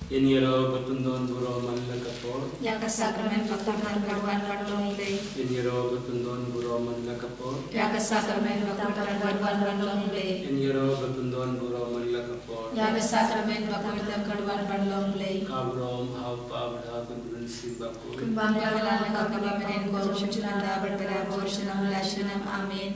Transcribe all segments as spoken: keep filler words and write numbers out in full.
Ïa ngi ruh ba pyndonkam burom man la ka por. Ïa ka sakramen bakordor ban wan ban long Blei. Ïa ngi ruh ba pyndonkam burom man la ka por. Ïa ka sakramen bakordor ban wan ban long Blei. Ïa ngi ruh ba pyndonkam burom man la ka por. Ïa ka sakramen bakordor ban wan ban long Blei. Ka burom ha u Kpa bad ha u Khun bad ha u Mynsiem Bakhuid. Kumba ka la ha ka mynnin, kumjuh ynda bad barabor, junom la junom. Amen.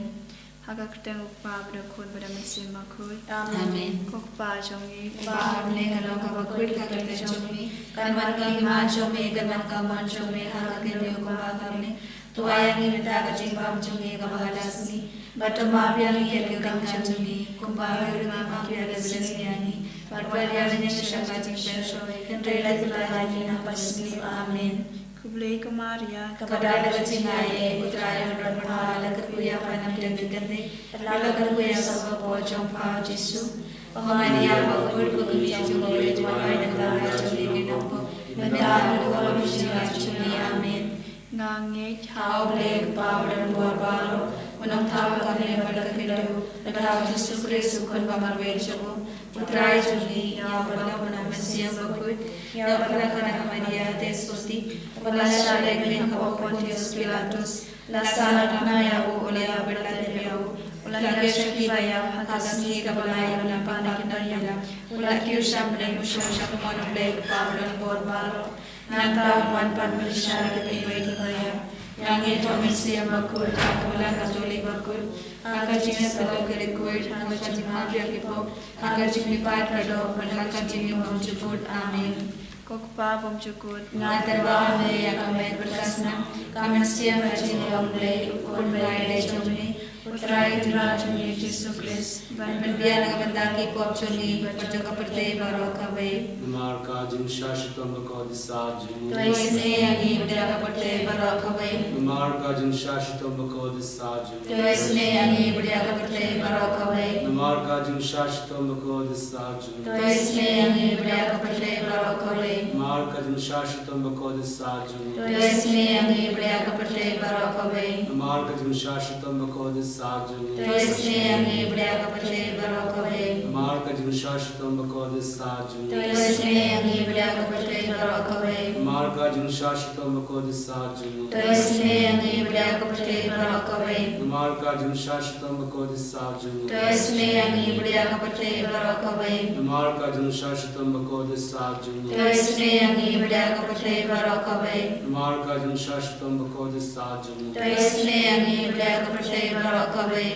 Ha ka kyrteng u Kpa bad u Khun bad u Mynsiem Bakhuid. Amen. Ko Kpa jong ngi, uba ha bneng, ka long kaba khuid ka kyrteng jong me. Kan wan ka hima jong me, kan wan ka mon jong me ha ka khyndew kumba ha bneng. To ai ïa ngi mynta ka jingbam jong ngi kaba ha la sngi. Bad to map ïa ngi ïa ki kynja jong ngi, kumba ngi ruh ngi map ïa ki kynja jong ngi. Bad wat ïa ngi sha ka jingpynshoi, hynrei lait to la ïa ngi na ka sngi. Amen. Khublei ko Maria, kaba dap da ka jingai, U Trai u don bad pha, la kyrkhu ïa pha na pdeng ki khyndai, la kyrkhu ïa u son bapor jong pha u Jisu. Ko Maria bakhuid, ko kmie jong U Blei, to ai na ka bynta jong ngi kiba nongpop, mynta bad ha ka por jong ka jingïap jong ngi. Amen. Nga ngeit ha U Blei Kpa uba don bor baroh, u nongthaw ka kmie bad ka khyndew, bad ha u Jisu Khrist u Khun ba marwei jong u, U Trai jong ngi, ïa uba long bad u Mynsiem Bakhuid, ïa uba la kha na ka Maria Theisotti, uba la shah leh ha ka por Pontius Pilatus, la sahnarphna ïa u, u la ïap bad la tep ïa u, u la hiar sha ki baïap, ha ka sngi kaba lai u la pan na ki nongïalam, u la kiew sha bneng, u shong sha ka mon U Blei Kpa uba don bor baroh. Nangta un wan pat ban bishar ïa ki bymman kiba ïap. Nga ngeit ha U Mynsiem Bakhuid, ha ka Balang Katholik bakhuid, ha ka jingïasyllok ki riewkhuid, ha ka jingmap ïa ki pop, ha ka jingmihpat ka doh, bad ha ka jingim bymjukut. Amen. Ko Kpa bymjukut, nga tyrwa ha me ïa ka met bad ka snam, ka mynsiem bad ka jinglong Blei, U Khun ba ïaidei jong me, U Trai Kynrad jong ngi Jisu Khrist, ban pynbiang na ka bynta ki pop jong ngi bad jong ka pyrthei baroh kawei. Namar ka jingshah shitom bakordor sha jong u. To isynei ïa ngi bad ïa ka pyrthei baroh kawei. Namar ka jingshah shitom bakordor sha jong u. To isynei ïa ngi bad ïa ka pyrthei baroh kawei. Namar ka jingshah shitom bakordor sha jong u. To isynei ïa ngi bad ïa ka pyrthei baroh kawei. Namar ka jingshah shitom bakordor sha jong u. To isynei ïa ngi bad ïa ka pyrthei baroh kawei. Namar ka jingshah shitom bakordor sha jong u. To isynei ïa ngi bad ïa ka pyrthei baroh kawei. Namar ka jingshah shitom bakordor sha jong u. To isynei ïa ngi bad ïa ka pyrthei baroh kawei. Namar ka jingshah shitom bakordor sha jong u. To isynei ïa ngi bad ïa ka pyrthei baroh kawei. Namar ka jingshah shitom bakordor sha jong u. To isynei ïa ngi bad ïa ka pyrthei baroh kawei. Namar ka jingshah shitom bakordor sha jong u. To isynei ïa ngi bad ïa ka pyrthei baroh kawei. Namar ka jingshah shitom bakordor sha jong u. To isynei ïa ngi bad ïa ka pyrthei baroh kawei.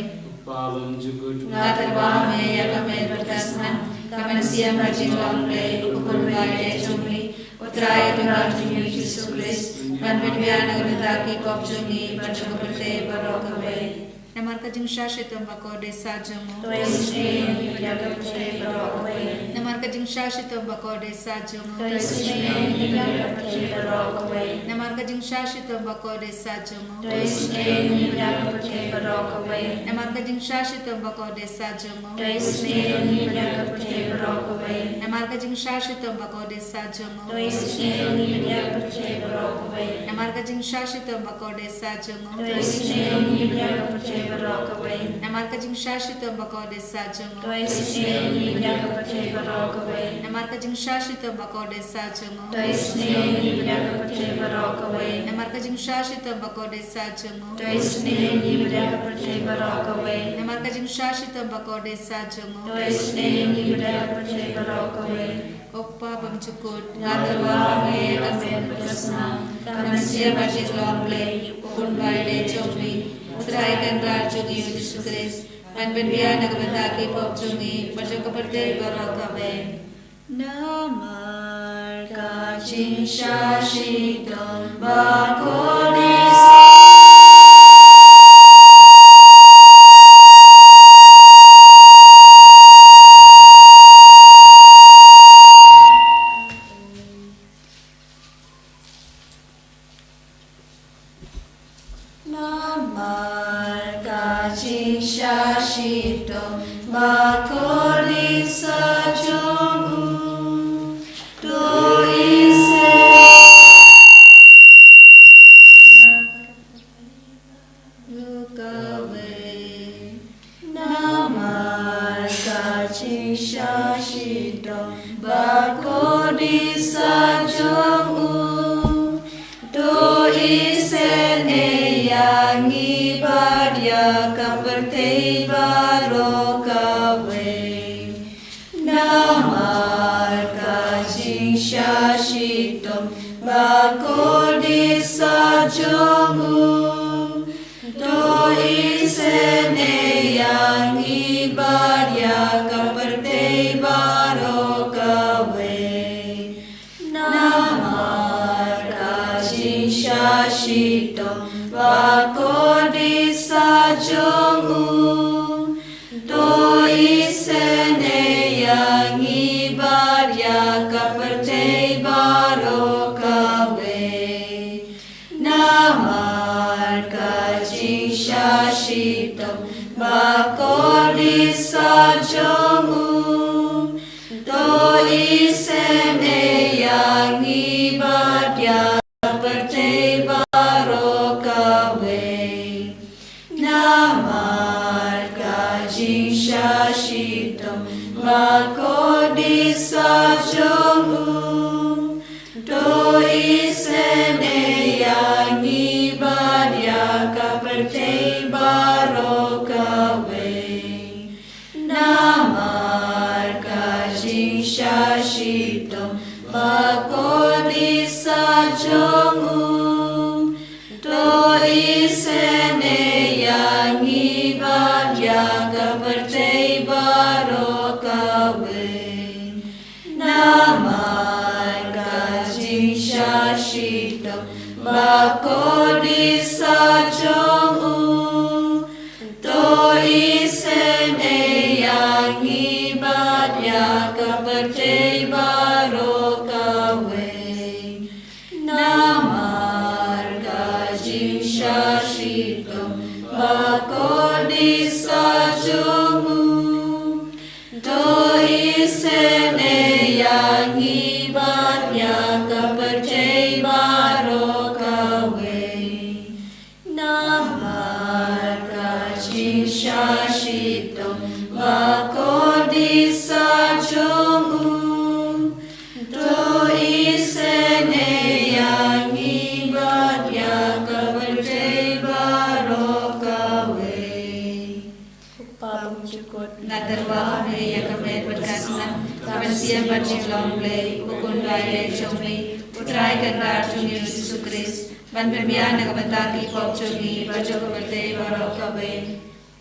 Kpa bymjukut, nga tyrwa ha me ïa ka met bad ka snam, ka mynsiem bad ka jinglong Blei, U Khun ba ïaidei jong me, U Trai Kynrad jong ngi Jisu Khrist, ban pynbiang na ka bynta ki pop jong ngi bad jong ka pyrthei baroh kawei. Namar ka jingshah shitom bakordor sha jong u. To isynei ïa ngi bad ïa ka pyrthei baroh kawei. Namar ka jingshah shitom bakordor sha jong u. To isynei ïa ngi bad ïa ka pyrthei baroh kawei. Namar ka jingshah shitom bakordor sha jong u. To isynei ïa ngi bad ïa ka pyrthei baroh kawei. Namar ka jingshah shitom bakordor sha jong u. To isynei ïa ngi bad ïa ka pyrthei baroh kawei. Namar ka jingshah shitom bakordor sha jong u. To isynei ïa ngi bad ïa ka pyrthei baroh kawei. Namar ka jingshah shitom bakordor sha jong u. To isynei ïa ngi bad ïa ka pyrthei baroh kawei. Namar ka jingshah shitom bakordor sha jong u. To isynei ïa ngi bad ïa ka pyrthei baroh kawei. Namar ka jingshah shitom bakordor sha jong u. To isynei ïa ngi bad ïa ka pyrthei baroh kawei. Namar ka jingshah shitom bakordor sha jong u. To isynei ïa ngi bad ïa ka pyrthei baroh kawei. Namar ka jingshah shitom bakordor sha jong u. To isynei ïa ngi bad ïa ka pyrthei baroh kawei. Ko Kpa bymjukut, nga tyrwa ha me ïa ka met bad ka snam, ka mynsiem bad ka jinglong Blei, U Khun ba ïaidei jong me, U Trai Kynrad jong ngi Jisu Khrist, ban pynbiang na ka bynta ki pop jong ngi bad jong ka pyrthei baroh kawei. Namar ka jingshah shitom bakordor sha Namar ka jingshah shitom bakordor sha jong u. To isynei ïa ngi. Namar ka jingshah shitom bakordor sa jong u. To isynei ïa ngi bad ïa ka pyrthei baroh kawei. Namar ka jingshah shitom bakordit sa jong u. To isynei ïa ngi bad ïa ka pyrthei baroh kawei. Namar ka jingshah shitom bakordit sa jong u. To isynei ïa ngi bad ïa ka pyrthei baroh kawei. Namar ka jingshah shitom bakordit sa jong u. To isynei ïa ngi bad ïa ka pyrthei baroh kawei. Namar ka jingshah shitom bakordit sa jong u. To isynei ïa ngi bad ïa ka pyrthei baroh kawei. Namar ka jingshah shitom bakordit sa jong u. To isynei ïa ngi bad ïa ka pyrthei baroh kawei. Namar ka jingshah shitom bakordit sa jong u. To isynei ïa ngi bad ïa ka pyrthei baroh kawei. Namar ka jingshah shitom bakordit sa jong u. To isynei ïa ngi bad ïa ka pyrthei baroh kawei. Namar ka jingshah shitom bakordit sa jong u. To isynei ïa ngi bad ïa ka pyrthei baroh kawei. Kpa bymjukut. Nga tyrwa ha me ïa ka met bad ka snam, ka mynsiem bad jinglong Blei, u Khun ba ïeit jong me, u Trai Kynrad jong ngi u Jisu Khrist, ban pynbiang na ka bynta ki pop jong ngi bad jong ka pyrthei baroh kawei.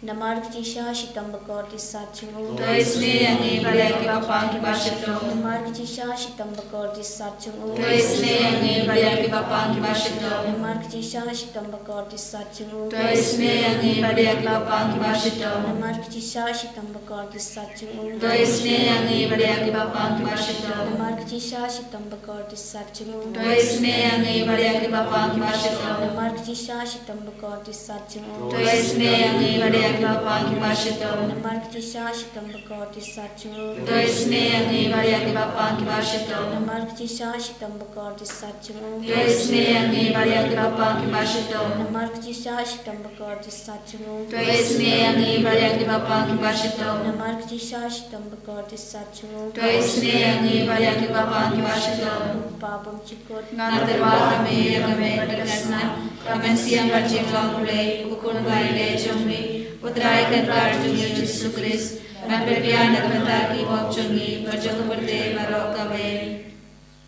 Namar ka jingshah shitom bakordit sa jong u. To isynei ïa ngi bad ïa ki bapang ki bashitom. Namar ka jingshah shitom bakordit sa jong u. To isynei ïa ngi bad ïa ki bapang ki bashitom. Namar ka jingshah shitom bakordit sa jong u. To isynei ïa ngi bad ïa ki bapang ki bashitom. Namar ka jingshah shitom bakordit sa jong u. To isynei ïa ngi bad ïa ki bapang ki bashitom. Namar ka jingshah shitom bakordit sa jong u. To isynei ïa ngi bad ïa ki bapang ki bashitom. Namar ka jingshah shitom bakordit sa jong u. To isynei ïa ngi bad ïa ki bapang ki bashitom. Namar ka jingshah shitom bakordit sa jong u. To isynei ïa ngi bad ïa ki bapang ki bashitom. Namar ka jingshah shitom bakordit sa jong u. To isynei ïa ngi bad ïa ki bapang ki bashitom. Namar ka jingshah shitom bakordit sa jong u. To isynei ïa ngi bad ïa ki bapang ki bashitom. Namar ka jingshah shitom bakordit sa jong u. To isynei ïa ngi bad ïa ki bapang ki bashitom. Kpa bymjukut. Nga tyrwa ha me ïa ka met bad ka snam, ka mynsiem bad jinglong Blei, u Khun ba ïeit jong me, u Trai Kynrad jong ngi u Jisu Khrist, ban pynbiang na ka bynta ki pop jong ngi bad jong ka pyrthei baroh kawei.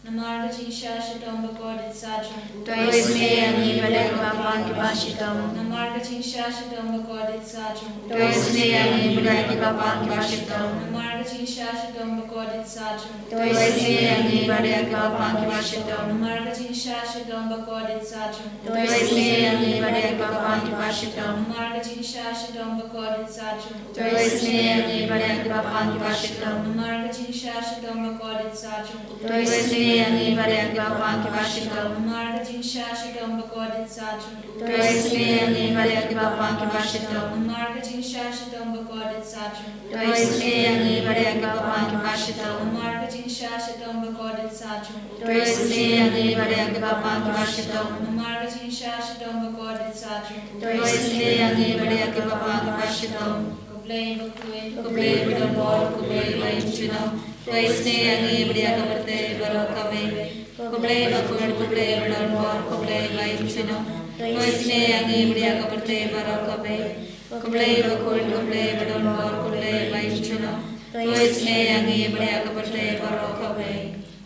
Namar ka jingshah shitom bakordit sa jong u. To isynei ïa ngi bad ïa ki bapang ki bashitom. Namar ka jingshah shitom bakordit sa jong u. To isynei ïa ngi bad ïa ki bapang ki bashitom. Namar ka jingshah shitom bakordit sa jong u. To isynei ïa ngi bad ïa ki bapang ki bashitom. Namar ka jingshah shitom bakordit sa jong u. To isynei ïa ngi bad ïa ki bapang ki bashitom. Namar ka jingshah shitom bakordit sa jong u. To isynei ïa ngi bad ïa ki bapang ki bashitom. Namar ka jingshah shitom bakordit sa jong u. To isynei ïa ngi bad ïa ki bapang ki bashitom. Namar ka jingshah shitom bakordit sa jong u. To isynei ïa ngi bad ïa ki bapang ki bashitom. Namar ka jingshah shitom bakordit sa jong u. To isynei ïa ngi bad ïa ki bapang ki bashitom. Namar ka jingshah shitom bakordit sa jong u. To isynei ïa ngi bad ïa ki bapang ki bashitom. Namar ka jingshah shitom bakordit sa jong u. To isynei ïa ngi bad ïa ki bapang ki bashitom. Ko Blei bakhuid, ko Blei badonbor, ko Blei ba im junom. To isynei ïa ngi bad ïa ka pyrthei baroh kawei. Khublei bakhuid, khublei badonbor, khublei ba im junom. To isynei ïa ngi bad ïa ka pyrthei baroh kawei. Khublei bakhuid, khublei badonbor, khublei ba im junom. To isynei ïa ngi bad ïa ka pyrthei baroh kawei.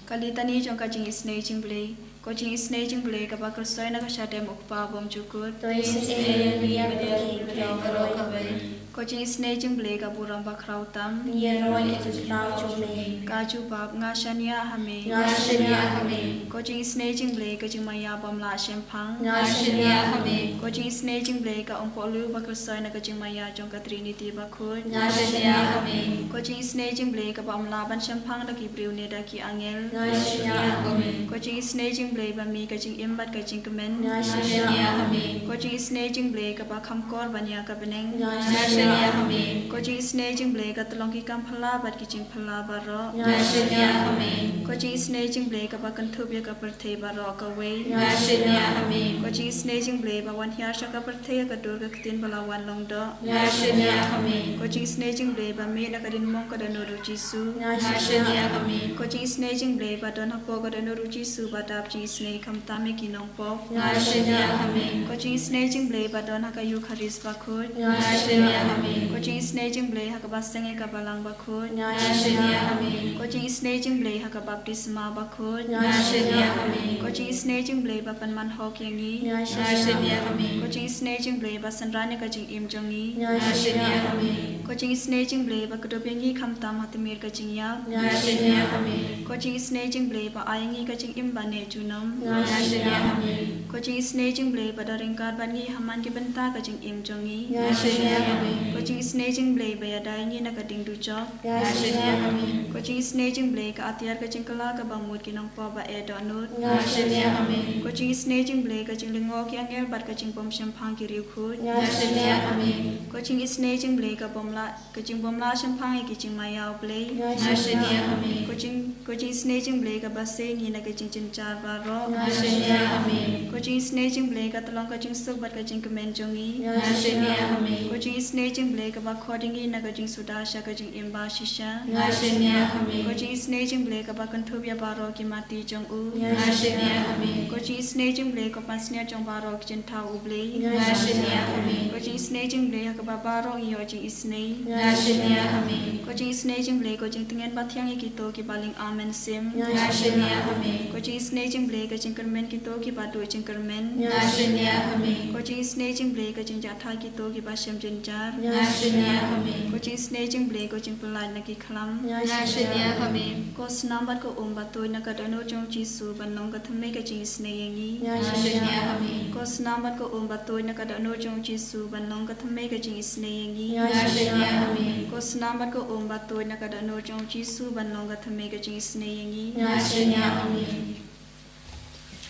Ka Litani jong ka Jingisynei Jingblei. Ko Jingisynei Jingblei kaba kyrsoi na ka shadem u Kpa bymjukut. To isynei ïa ngi bad ïa ka pyrthei baroh kawei. Ko Jingisynei Jingblei ka burom bakhraw tam. Ïaroh ïa ka jingkyrkhu jong me. Ka jubab: Nga shaniah ha me. Nga shaniah ha me. Ko Jingisynei Jingblei ka jingmaïa bym lah shemphang. Nga shaniah ha me. Ko Jingisynei Jingblei ka umpohliew ba kyrsoi na ka jingmaïa jong ka Trinity bakhuid. Nga shaniah ha me. Ko Jingisynei Jingblei kaba ym lah ban shemphang da ki briew ne da ki angel. Nga shaniah ha me. Ko Jingisynei Jingblei ba mih ka jingim bad ka jingkmen. Nga shaniah ha me. Ko Jingisynei Jingblei kaba kham kor ban ïa ka bneng. Nga shaniah ha me. Ko Jingisynei Jingblei ka tyllong ki kam phylla bad ki jingphylla baroh. Nga shaniah ha me. Ko Jingisynei Jingblei kaba kynthup ïa ka pyrthei baroh kawei. Nga shaniah ha me. Ko Jingisynei Jingblei ba wan hiar sha ka pyrthei ha ka dur ka ktien ba la wan long doh. Nga shaniah ha me. Ko Jingisynei Jingblei ba mih na ka diengphna ka dohnud u Jisu. Nga shaniah ha me. Ko Jingisynei Jingblei ba don hapoh ka dohnud u Jisu ba dap jingisynei khamtam ïa ki nongpop. Nga shaniah ha me. Ko Jingisynei Jingblei ba don ha ka Eukharist bakhuid. Nga shaniah ha me. Ko Jingisynei Jingblei ha kaba seng ïa ka Balang bakhuid. Nga shaniah ha me. Ko Jingisynei Jingblei ha ka baptisma bakhuid. Nga shaniah ha me. Ko Jingisynei Jingblei ba pynman hok ïa ngi. Nga shaniah ha me. Ko Jingisynei Jingblei ba synran ïa ka jingim jong ngi. Nga shaniah ha me. Ko Jingisynei Jingblei ba kdup ïa ngi khamtam ha tmier ka jingïap. Nga shaniah ha me. Ko Jingisynei Jingblei ba ai ïa ngi ka jingim ba neh junom. Nga shaniah ha me. Ko Jingisynei Jingblei ba don ryngkat bad ngi ha man ki bynta ka jingim jong ngi. Nga shaniah ha me. Ko Jingisynei Jingblei ba ïada ïa ngi na ka dieng dujok. Nga shaniah ha me. Ko Jingisynei Jingblei ka atiar ka jingkylla kaba mut ki nongpop ba eh dohnud. Nga shaniah ha me. Ko Jingisynei Jingblei ka jinglyngngoh ki angel bad ka jingbymshemphang ki riewkhuid. Nga shaniah ha me. Ko Jingisynei Jingblei ka bym lah, ka jingbym lah shemphang ïa ki jingmaïa U Blei. Nga shaniah ha me. Ko Jing, ko Jingisynei Jingblei kaba sei ïa ngi na ka jingjynjar baroh. Nga shaniah ha me. Ko Jingisynei Jingblei ka tyllong ka jingsuk bad ka jingkmen jong ngi. Nga shaniah ha me. Ko Jingisynei Jingblei kaba khot ïa ngi na ka jingsuda sha ka jingim bashisha. Nga shaniah ha me. Ko Jingisynei Jingblei kaba kynthup ïa baroh ki mati jong u. Nga shaniah ha me. Ko Jingisynei Jingblei ko pansngiat jong baroh ki jingthaw U Blei. Nga shaniah ha me. Ko Jingisynei Jingblei ha kaba baroh ngi ïoh jingisynei. Nga shaniah ha me. Ko Jingisynei Jingblei ko jingtngen bathiang ïa kito kiba lyngkha mynsiem. Nga shaniah ha me. Ko Jingisynei Jingblei ka jingkyrmen kito kiba duh jingkyrmen. Nga shaniah ha me. Ko Jingisynei Jingblei ka jingjahthait kito kiba shem jynjar. Nga shaniah ha me. Ko Jingisynei Jingblei ko jingpyllait na ki khlam. Nga shaniah ha me. Ko snam bad ko um ba tuid na ka dohnud jong u Jisu ban long ka thymmei ka jingisynei ïa ngi. Nga shaniah ha me. Ko snam bad ko um ba tuid na ka dohnud jong u Jisu ban long ka thymmei ka jingisynei ïa ngi. Nga shaniah ha me. Ko snam bad ko um ba tuid na ka dohnud jong u Jisu ban long ka thymmei ka jingisynei ïa ngi. Nga shaniah ha me.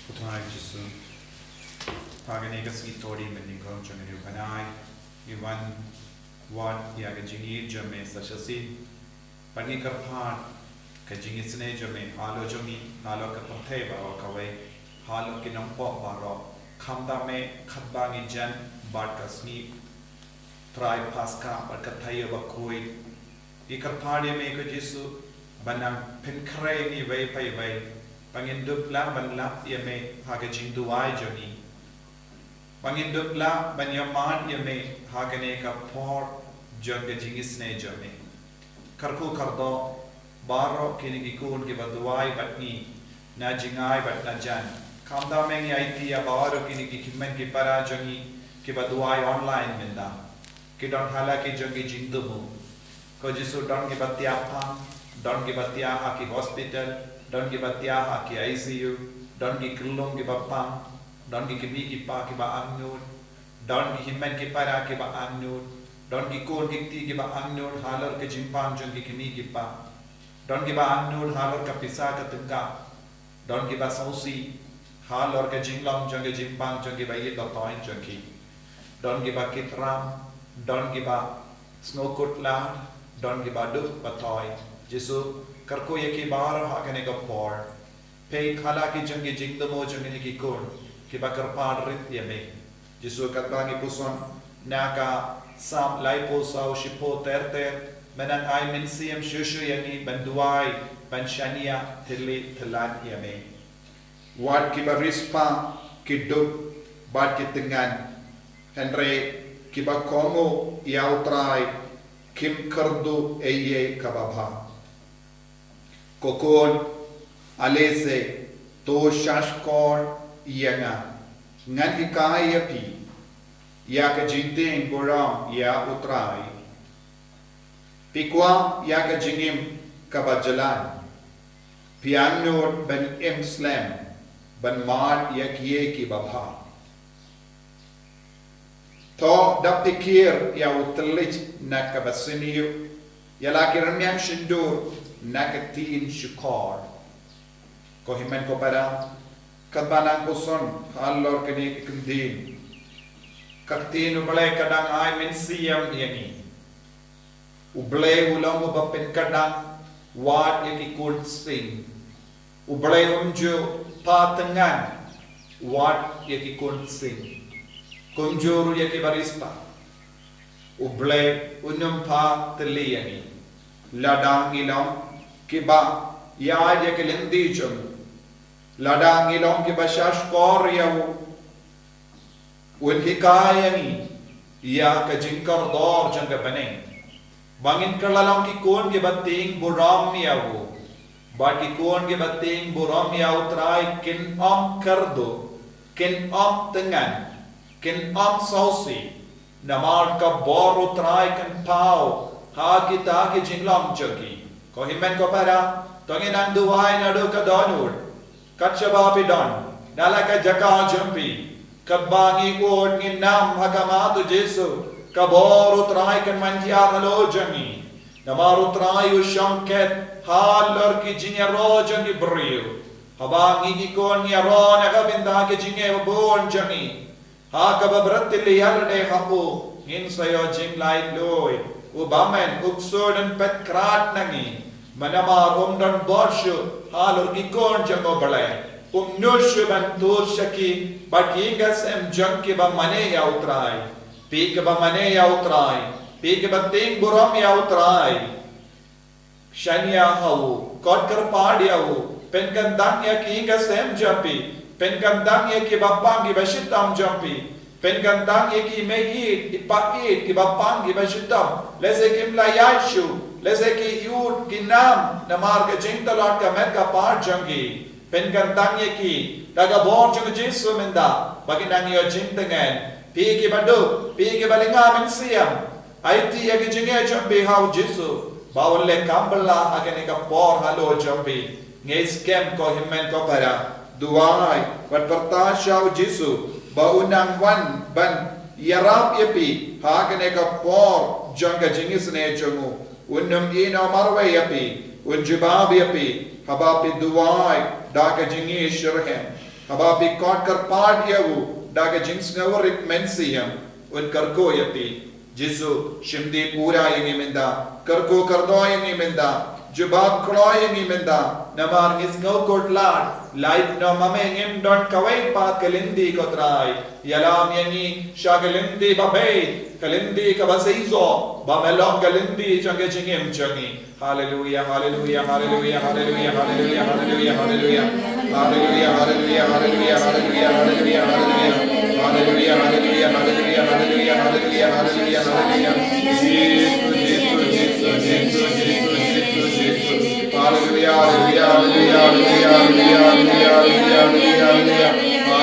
Ko Trai Jisu, ha kane ka sngi Thohdieng mynnyngkong jong une u bnai, ngi wan wad ïa ka jingïeit jong me sa shisien. Bad ngi kyrpad ka jingisynei jong me halor jong ngi, halor ka pyrthei baroh kawei, halor ki nongpop baroh. Khamtam me katba ngi jan bad ka sngi Trai Paskha bad ka Thaiñ Bakhuid. Ngi kyrpad ïa me ko Jisu ban nang pynkhreh ïa ngi iwei pa iwei, ba ngin dup lah ban lap ïa me ha ka jingduwai jong ngi. Ba ngin dup lah ban ïamad ïa me ha kane ka por jong ka jingisynei jong me. Kyrkhu kyrdoh baroh kine ki khun kiba duwai bad ngi na jingai bad na jan. Khamtam me ngi aiti ïa baroh kine ki kmie ki para jong ngi kiba duwai online mynta. Ki don ha la ki jong ki jingthmu. Ko Jisu, don kiba thiah pang, don kiba thiah ha ki hospital, don kiba thiah ha ki I C U, don ki khyllung kiba pang, don ki kmie ki kpa kiba angnud, don ki hynmen ki para kiba angnud, don ki khun ki kti kiba angnud halor ka jingpang jong ki kmie ki kpa, don kiba angnud halor ka pisa ka tyngka, don kiba sngewsih halor ka jinglong jong ka jingpang jong kiba ïeit ba thoiñ jong ki, don kiba kit ram, don kiba sngewkut lad, don kiba duh ba thoiñ. Jisu, kyrkhu ïa ki baroh ha kane ka por. Peit ha la ki jong ki jingthmu jong kine ki khun kiba kyrpad rit ïa me. Jisu, katba ngi puson na ka Salm laiphew saw shiphew ter ter, Me nang ai mynsiem shuh shuh ïa ngi ban duwai, ban shaniah tylli tyllan ïa me. Wat kiba riewspah, ki duk bad ki tyngan, hynrei kiba kohnguh ïa U Trai kim kyrduh ei ei kaba bha. Ko khun, ale se, to shahshkor ïa nga, ngan hikai ïa phi ïa ka jingtieng burom ïa U Trai. Phi kwah ïa ka jingim kaba jlan, phi angnud ban im slem, ban mad ïa kiei kiba bha. To da pyrkhat ïa u thylliej na kaba sniew, ïa la ki rmiang shyndur na ka ktien shukor. Ko hynmen ko para, katba nang puson halor kane ka ktien, ka ktien U Blei ka dang ai mynsiem ïa ngi. U Blei u long uba pynkyrdan wat ïa ki khun sing. U Blei um ju phah tyngan wat ïa ki khun sing. Kumjuh ruh ïa kiba riewspah. U Blei un ym phah tylli ïa ngi. Lada ngi long kiba ïaid ïa ki lynti jong u, lada ngi long kiba shahshkor ïa u, un hikai ïa ngi ïa ka jingkordor jong ka bneng, ba ngin kylla long ki khun kiba tieng burom ïa u. Bad ki khun kiba tieng burom ïa U Trai kin ym kyrduh, kin ym tyngan, kin ym sngewsih. Namar ka bor U Trai kan paw ha kita ki jinglong jong ki. Ko hynmen ko para, to ngin nang duwai naduh ka dohnud. Kat shaba phi don na la ka jaka jong phi, katba ngi ud ngi nam ha khmat U Jisu, ka bor U Trai kan mangkhia halor jong ngi. Namar U Trai u shongkhet halor ki jingïaroh jong ki briew. Haba ngi ki khun ngi ïaroh na ka bynta ki jingeh babun jong ngi, ha kaba bret tylli ïa lade ha u, ngin sa ïoh jinglaitluid. U bymman u ksuid un peit krat na ngi. Namar um don bor shuh halor ki khun jong U Blei. Um nud shuh ban tur sha ki bad ki ïing ki sem jong ki ba mane ïa U Trai. Phi kiba mane ïa U Trai, phi kiba tieng burom ïa U Trai, shaniah ha u, kot kyrpad ïa u, pynkyntang ïa ki ïing ki sem jong phi, pynkyntang ïa kiba pang kiba shitom jong phi, pynkyntang ïa ki mei ïeit, i pa ïeit, kiba pang kiba shitom, lehse kim la ïaid shuh, lehse ki ïeit ki nam namar ka jingtlot ka met ka par jong ki. Pynkyntang ïa ki da ka bor jong U Jisu mynta, ba kin nang ïoh jingtngen. Phi kiba duk, phi kiba lynga mynsiem, aiti ïa ki jingeh jong phi ha U Jisu, ba un leh kam bylla ha kane ka por halor jong phi. Ngi skhem ko hynmen ko para, duwai bad pyrta sha U Jisu ba un nang wan ban ïarap ïa phi ha kane ka por jong ka jingisynei jong u. Un ym ïehnoh marwei ïa phi, un jubab ïa phi haba phi duwai da ka jingshitrhem, haba phi kot kyrpad ïa u da ka jingsngewrit mynsiem. Un kyrkhu ïa phi. Jisu, shim dih pura ïa ngi mynta, kyrkhu kyrdoh ïa ngi mynta, jubab kloi ïa ngi mynta, namar ngi sngew kut lad, lait noh ma me, ngim don kawei pat ka lynti ko Trai. Ïalam ïa ngi sha ka lynti ba beit, ka lynti kaba seisoh, ba me long ka lynti jong ka jingim jong ngi. Haleluia, haleluia, haleluia, haleluia, haleluia, haleluia. Haleluia, haleluia, haleluia, haleluia, haleluia, haleluia. Haleluia, haleluia, haleluia, haleluia, haleluia, haleluia, haleluia. Jisu, Jisu, Jisu, Jisu, Jisu, Jisu, Jisu. Haleluia, haleluia, haleluia, haleluia, haleluia,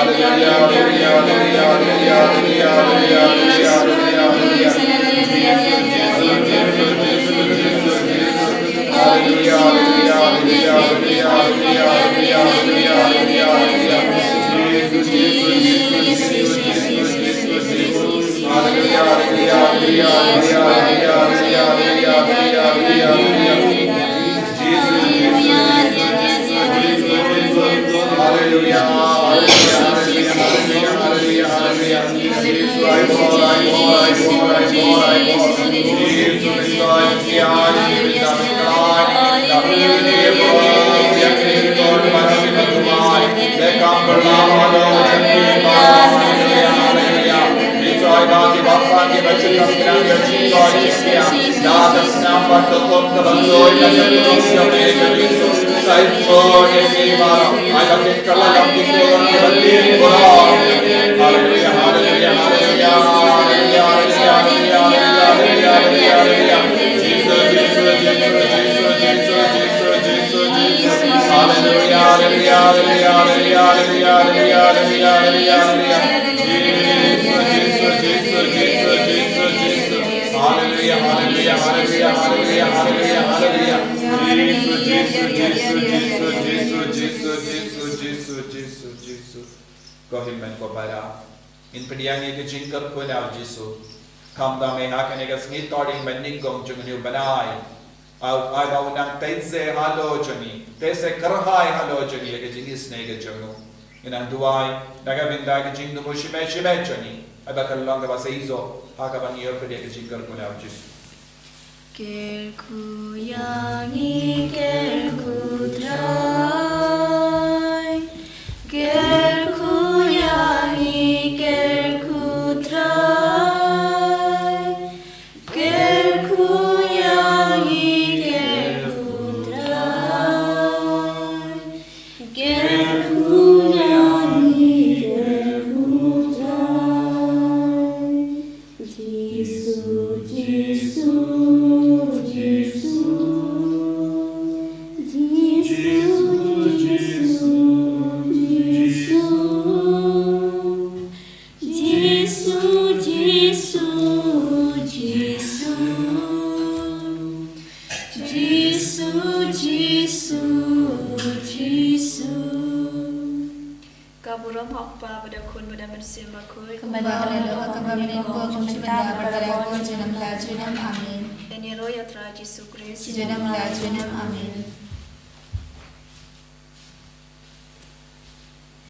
haleluia, haleluia, haleluia. Haleluia, haleluia, haleluia, haleluia, haleluia, haleluia, haleluia. Jisu, Jisu, Jisu, Jisu, Jisu, Jisu. Haleluia, haleluia, haleluia, haleluia, haleluia. Jisu, Jisu, Jisu, Jisu, Jisu, Jisu, Jisu. Haleluia, haleluia, haleluia, haleluia, haleluia, haleluia, haleluia, haleluia. Jisu, Jisu, Jisu, Jisu, Jisu, Jisu. Haleluia, haleluia, haleluia, haleluia, haleluia, haleluia. Jisu, ai bor, ai bor, ai bor, ai bor, ai bor. Jisu, Jisu, ai bor. Hallelujah, hallelujah, hallelujah, hallelujah, hallelujah, hallelujah. Jisu, Jisu, Jisu, Jisu, Jisu, Jisu, Jisu, Jisu, Jisu, Jisu. Ko hynmen ko para. Ngin pdiang ïa ka jingkyrkhu na u Jisu. Khamtam eh ha kane ka sngi Tohdieng ba nyngkong jong une u bnai. Ai ba u nang tei se halor jong ngi, tei se kyrhai halor jong ngi ïa ka jingisynei ka jong u. Ngi nang duwai na ka bynta ka jingthmu shimet shimet jong ngi. Ai ba kan long kaba seisoh ha kaba ngi ïoh pdiang ka jingkyrkhu na u Jisu. Kyrkhu ïa ngi, kyrkhu Trai. Kyrkhu ïa ngi, kyrkhu Trai. Kyrkhu ïa ngi, kyrkhu Trai. Kyrkhu ïa ngi, kyrkhu Trai. Jisu, Jisu, Jisu. Jisu, Jisu, Jisu. Jisu, Jisu, Jisu. Jisu, Jisu, Jisu. Ka burom ha u Kpa bad ha u Khun bad ha u Mynsiem Bakhuid. Kumba dang ïa la ka ba mynta ka por jong ka jingim la jingim. Amen. Ngin ïaroh ïa u Trai Jisu Khrist. Jingim la jingim. Amen.